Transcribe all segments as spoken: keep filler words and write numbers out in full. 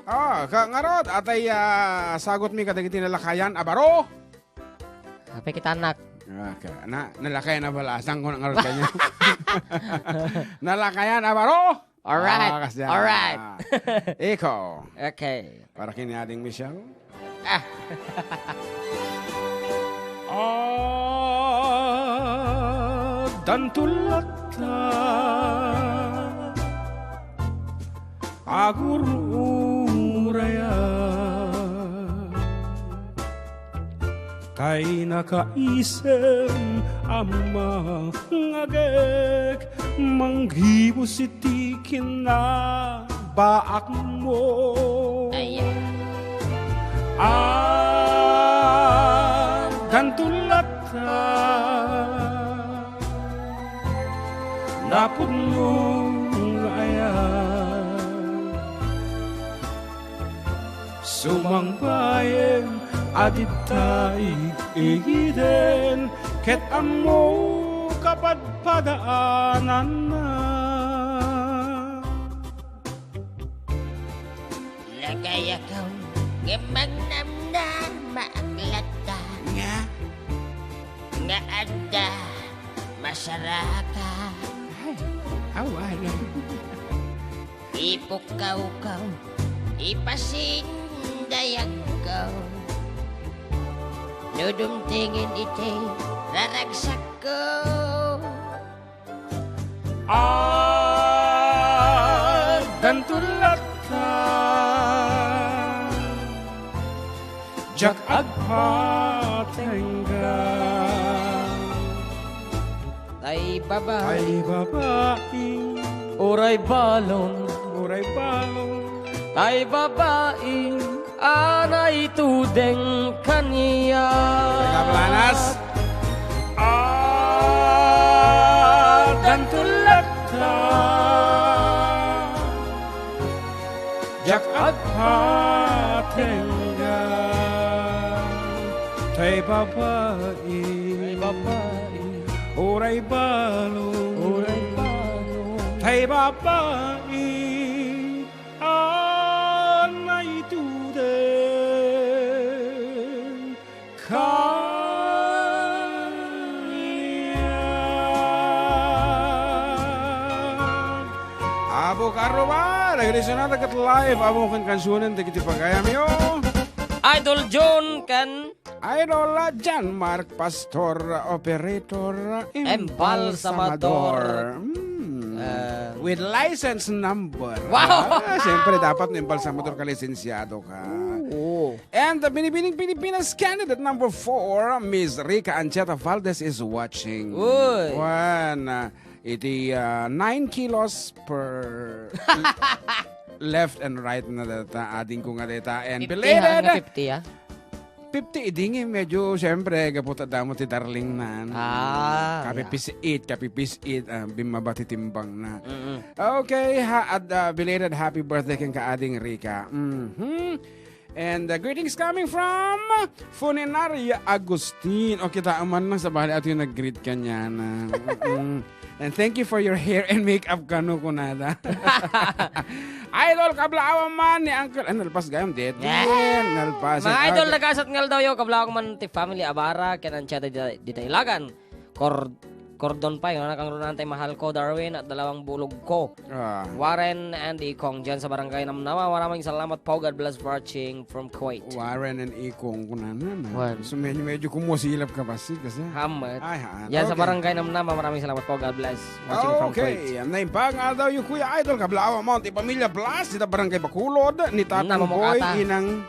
Ah, ka-, ngarud, atay, ah, sagutmi kadagiti nalakayan a baro. Apay kitanak. Ah, ka-, na-, nalakayan a baro. Saan ko na ngarud kanyo? Nalakayan a baro. Alright. Ah, kasya. Alright. Ikaw. Okay. Para kini Ading Michelle. Ah. Addanto latta agururayan. Tay nakaisem a mangngagek, manggibus iti kinnabaakmo. Ay. Addanto latta napudno nga ayan. Sumangbayen a ditaig igiden ket ammo kapadpadaananna. Nagayakaw nga magnamnamaak latta. Nga? Nga adda masaraka. Ay, awanan. Ipukkawkaw, ipasindayagkaw. No dumtengen iti raragsakko. Addanto latta, diak agpatengga. Tay babai. Tay babai. Uray balon. Uray balon. Tay babai. A naitudeng kaniak. Teka, planas. Addanto latta, diak agpatengga. Tay babai. Tay babai. Uray balon. Uray balon. Tay babai. A naitudeng kaniak. Apo Karuba, nagdisyon na tagat live, amo ken kansionen, dagiti pagayamyo. Idol John ken Idol, ah, John Mark Pastor, operator, Embalsamador. Embalsamador. Mm. Ah. With license number. Wow! Ah, siyempre, dapat no embalsamador ka, lisensyado ka. Oo. And the Binibining Pilipinas candidate number four, Miss Rica Ancheta Valdez is watching. Uy. Wan, ah, iti, ah, nine kilos per left and right na data, ading ko nga data. And fifty, belated, ha? Nga fifty, ah? Fifty, idi nga medyo, siyempre, gapu ta damo ti darling na, ano, ah, yeah. Kapipis-it, kapipis-it, ah, bimmaba ti timbang na. Mm-mm. Okay, ha-, ad-, ah, belated happy birthday ken ka, Ading Rica. Mhm. And, uh, greetings coming from Funeraria Agustin. O, kita man na sa bali ato yung nag-greet kanya na. Mm-mm. And thank you for your hair and makeup kano kunada. Idol, kablaawan man ni Uncle. Ah, nalpas gayam, deti. Yeah. Nalpas. Mga idol, nagkasat ngal daw yo, kablaawan man ti family Abara, ken Ancheta di, di Tailagan. Cor-, Cordon pa, yung anak ang runante, mahal ko, Darwin, at dalawang bulog ko. Ah. Warren and Ikong, dyan sa Barangay Namnama. Maraming salamat po. God bless watching from Kuwait. Warren and Ikong, kunana na. Wan. So, medyo, medyo kumusilap ka pa, si, kasi. Hamet. Ay, haan. Yan sa Okay. Barangay Namnama, maraming salamat po. God bless. Watching from Kuwait. Okay. Naimbag nga daw yung Kuya Idol, kablaawan mo, ti Pamilya Blas, dita Barangay Bacolod, ni Tatang Boy, Inang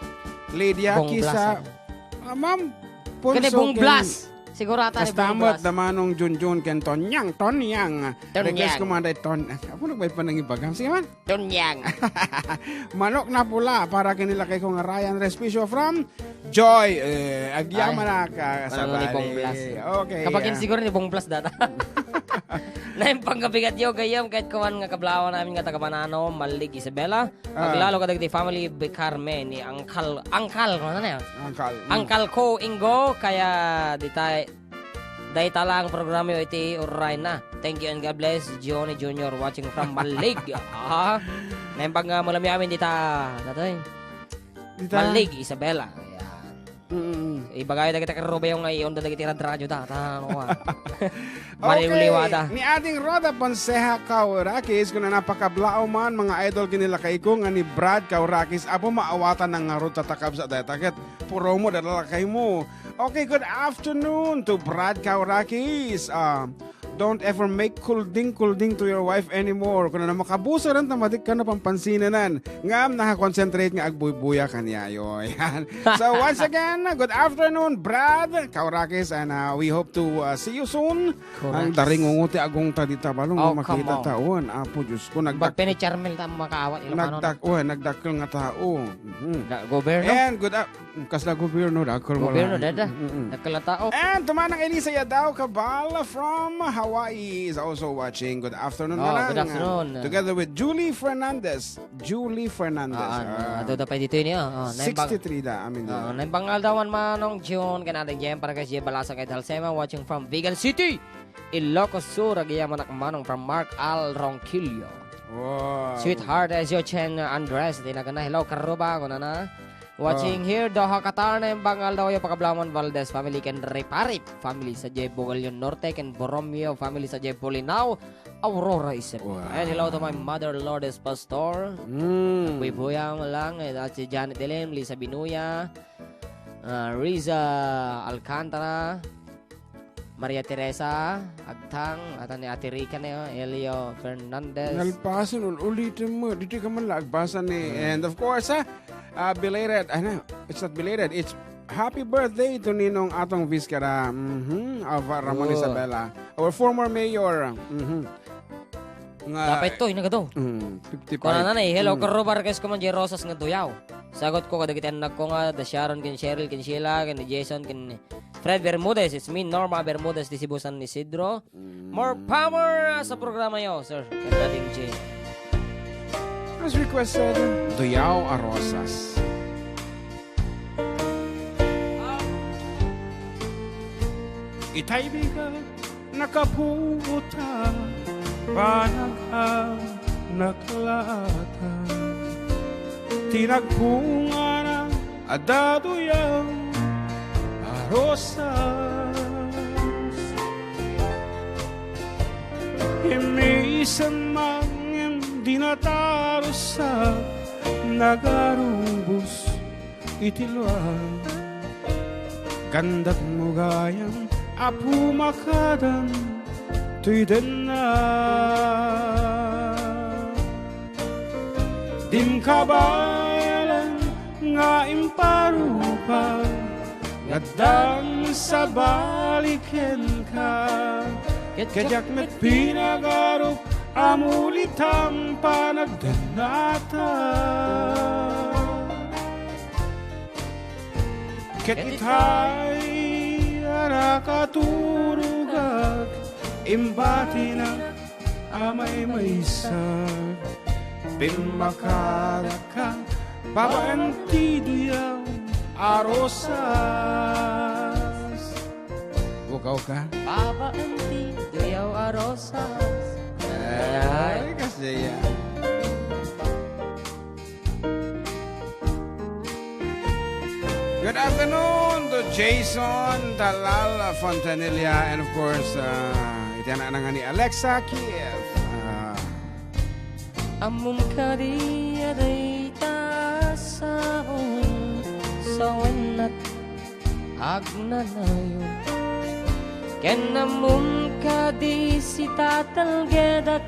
Lydia, Bong Kisa. Blas, ah. Ah, ma'am, Kani Bong Blas. Sigurata ni Bong Blas. Kasta met da Manong Junjun ken Tonyang, Tonyang. Tonyang. Request ko man day Ton-, apo nagbayad pa nang ibagam. Sige man. Tonyang. Manok na pula para kinilakay ko nga Ryan Respicio from Joy. Eh, agyaman na ka sa Bali. Bong Blas. Okay, kapag ah. Siguro ni Bong Blas data. Na yung panggabigat yo, gayam, kahit kuman nga kablaawan namin nga taga Manano, Malig, Isabela. Ah. Aglalo kadagiti family Becarme ni Uncle, Uncle, ano na yan? Uncle, mm. Uncle ko, Ingo, kaya di tay-, dayta lang programa iti uray na. Thank you and God bless, Johnny Junior watching from Malig. Ah. Naimbag nga malami amin dita, datoy. Dita? Malig, Isabela. Ayan. Mm-mm. Ibagay dagiti karrubayo nga iunda dagiti radradyo da. Ta, ano ka? Maliwliwa da. Okay. Ni Ading Rhoda Ponceja Kaurakis, kuna, "Napakablaaw man, mga idol, ken ni lakayko nga ni Brad Kaurakis. Apo, maawatan na ngarud ta takabsa dayta ket puromo da lakaymo." Okay, good afternoon to Brad Kaurakis. Ah, "Don't ever make kulding-kulding to your wife anymore." Kuna, "Makabusoren ta madikka na pampansinan. Ngem nakakonsentrate nga agbuybuya kaniayo." Ayan. So, once again, good afternoon, Brad Kaurakis, and, uh, we hope to, uh, see you soon. Correct. Ang daringungo ti agongta dita balong, oh, makita taon. Apo Diyos ko, nagdak-, Bagpe ni Charmel ta makaawat Ilocano, nagdak-, oh, nagdakkel nga tao. Mhm. Da-, gobyerno? And good af-, kasla gobyerno, dakkel. Gobyerno, wala. Dada. Mm, mm, mm. Dakkel a tao. And Tumanang Elisa Yadao Cabal from Hawaii is also watching. Good afternoon, oh, Manang. Good afternoon. Together with Julie Fernandez. Julie Fernandez. Ah, ah, ah. Adu da pay ditoy niya. Ah, naimbag-, sixty-three da, amin, ah, naimbag nga aldaw, Manong John, ken Ading Jem, para kay J Balasan ket Halsema, watching from Vigan City, Ilocos Sur, agyamanak, Manong, from Mark Al Ronquillo. Wow. Sweetheart, as your Chen Andres, tinagana, "Hello, Karuba," kunana. Watching, oh, here, Doha, Qatar, naimbag nga aldawyo, pakablaaw man, Valdez family, ken Reparip family, sadiay Bugallon Norte, ken Borromeo family, sadiay Bolinao, Aurora, Isabela. Wow. And hello to my mother, Lourdes Pastor. Mm. Agbuybuya lang, eh, at si Janet Delim, Lisa Binuya, ah, Riza Alcantara, Maria Teresa Agtang, atan ni Ate Rica na yun, Elio Fernandez. Nalpasan, ul-, ulitin mo. Dito ka man la agbasa ni, mm, and of course, ha, ah, belated, ano, it's not belated, it's happy birthday to Ninong Atong Vizcara, mhm, of, ah, Ramon, oh, Isabela, our former mayor. Mhm. Nga, dapat to, inagado. Mm, fifty-five. Kunana na, eh, "Hello, mm, Karuba, request ko man, Jay Rosas nga Duyaw." Sagot ko kadagiti annakko nga, da Sharon, ken Cheryl, ken Sheila, ken Jason, ken Fred Bermudez. It's me, Norma Bermudez, ti Cebu, San Isidro. Mm. More power, ah, sa programa yo, sir. Kanta din, Jay. As requested, Duyaw a Rosas. Itay bigat nakaputa, banag a naklata. Ti nagbungana, adda duyaw a rosas. Immisan man ngem di natarusag, nagarubos iti lua. Gandat mo gayam a pumakadan toy denna. Dim kabaelan nga imparupa, ngaddan sabali kenka. Ket diak met pinagarup a mulitam panagdennata. Ket itay a nakaturogak, imbatinak a maymaysa, pimmakadakka babaen ti duyaw a rosas. Ukaw ka? Babaen ti duyaw a rosas. Ay, kasi yan. Good afternoon to Jason Talal Fontanilla and of course, uh, iti anak na nga ni Alexa Kiev. Uh, Ammom kadi a dayta a sao, sawennak agnanayon. Ken ammom kadi sitatalgedak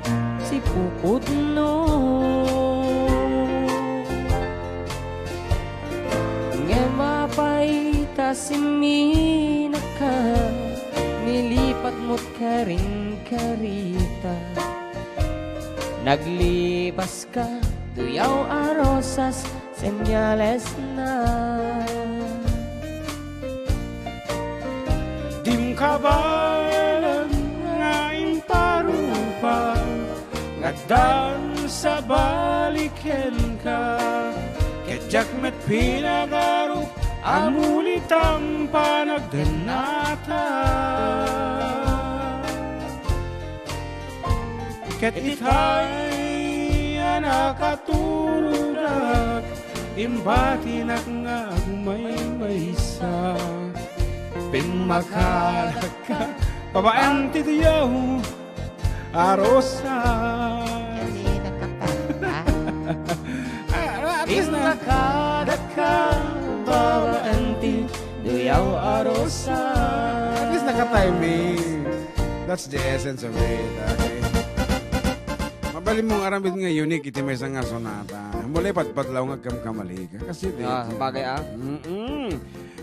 ti pupudno. Ngem apay ta simminakka, nilipat met karin karita. Naglipas ka, duyaw a rosas, senyales na. Dim kabaelan nga imparupa, ngaddan sabali kenka. Ket diak met pinagarup a mulitam panagdennata. Ket itay a Nakaturodak, imbatinak nga agmaymaysa. Pimmakadakka, babaen ti duyaw a rosas. Kasi nakakanta. Ah, at least na- Pimmakadakka, babaen ti duyaw a rosas. At least naka-timing. That's the essence of it, okay? Mabalin mong aramid nga unique iti maysa nga sonata. Muli, patpatlaw nga agkamkamali ka. Kasi di- Ah, bagay, ah. Mm-mm.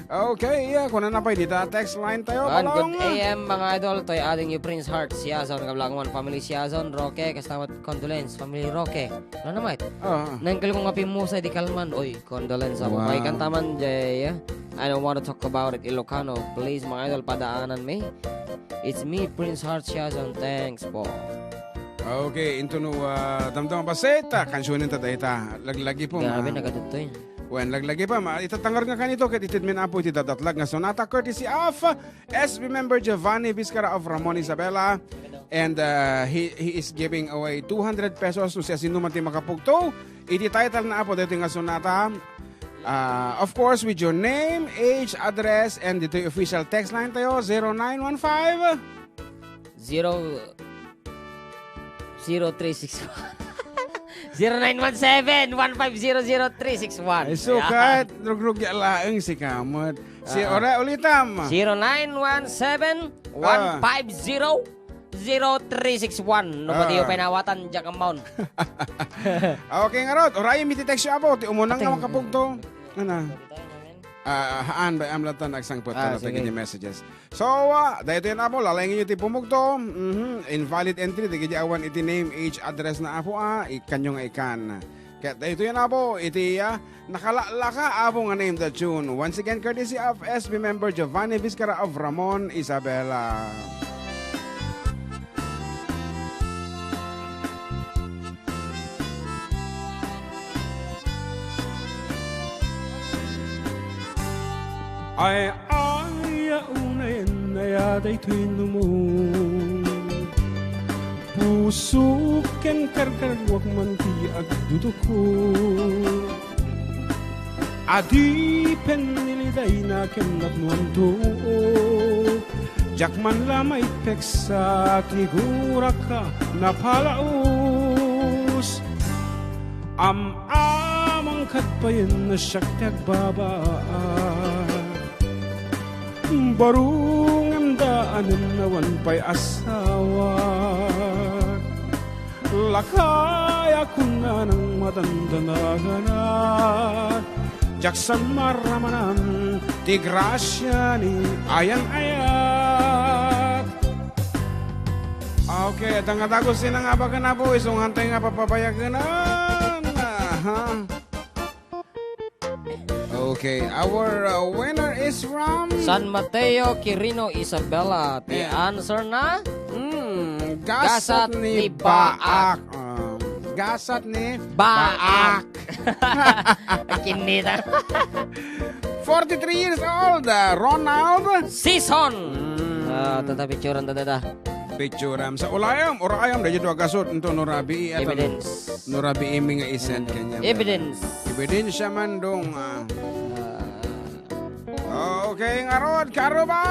Okay, yeah, kuna na pay dita text line tayo, Yan, good Balong. A M, mga idol. Toy adding you, Prince Heart, Siazon, Kablanguan, family Siazon, Roque, kasta met condolence, family Roque. Ano na, mate? Ah. Nangkel ko nga pimusa, di kalman. Oy, condolence ako. Wow. May kanta man, Jay. I don't wanna talk about it, Ilocano. Please, mga idol, padaanan mi. It's me, Prince Heart Siazon. Thanks po. Okay, into no, ah, damdama ba set, ah, kansionen ta dayta. Laglagi po, Grabe, ma. Nagadudtoy. Wen, laglagi pa, ma-, itatangar nga kanito, ket itedmin Apo iti dadatlag nga sonata courtesy of S B member Giovanni Vizcara of Ramon Isabela. And, uh, he, he is giving away two hundred pesos to siasinoman ti makapugto iti title na Apo dito nga sonata. Uh, of course, with your name, age, address, and dito official text line tayo, zero nine one five. Zero, zero three six one. Zero nine one seven, one five zero, zero three six one. Ay, sukat. Ayan. Rugrugya laeng si Kamot. Si Ah. Ora ulitam. Zero nine one seven, one five zero, zero three six one. No, Ah. Pati yung pinawatan, Jack Amount. Okay, ngarod. Orayan mi ti text, Apo. Ti umuna nga Ating- makapugto. Ano? Ah, haan, bay, amlatan, agsangpet, Ah, ano, sige. Dagiti messages. So, ah, daytoy na, Apo, lalaingan niyo ti pumugto. Mhm. Invalid entry, dagiti awan iti name, age, address na, Apo, ah, ikanyo nga ikan. Ket daytoy na, Apo, iti, ah, nakalaklaka, Apo, nga name the tune. Once again, courtesy of S B member Giovanni Vizcara of Ramon, Isabela. Ay, ay, a unayen, aya daytoy numo. Pusok ken karkarwak man ti agduduko. Adipen nilidayna ken napnoanto. Diak man la maipeksa ti guraka napalaos. Am-amang kadpayen a siak ti agbabaak. Baro ngem daanen awan pay asawa. Lakay a kunana nang madandanaganak, diak sa maramanan ti grasia ni ayan-ayat. Okay, adda nga dagus ti nangabagan, Apo, isu nga antay nga papabayagenan. Aha. Okay, our, uh, winner is from San Mateo, Quirino, Isabela. The Yeah. answer na? Mm, gasat Gasat ni ni Baak. Baak. Um, gasat ni Baak. Baak. Kinita. Forty-three years old, uh, Ronald. Season. Mm. Ah, tata, picturean ta, tata. Pictuream. Sa ulayam, urayam, daydi to agasot, ito, no rabii, atan, Evidence. no rabii mi nga isend kanya. Evidence. Ebidensya man dong, ah. Ah. Okay, ngarud, karuba,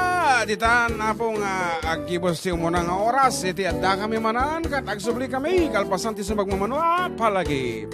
ditan, Apo, nga aggibus ti umuna nga oras, iti adda kami manan, kat agsubli kami, kalpasan ti sumagmamano, ah, palagi.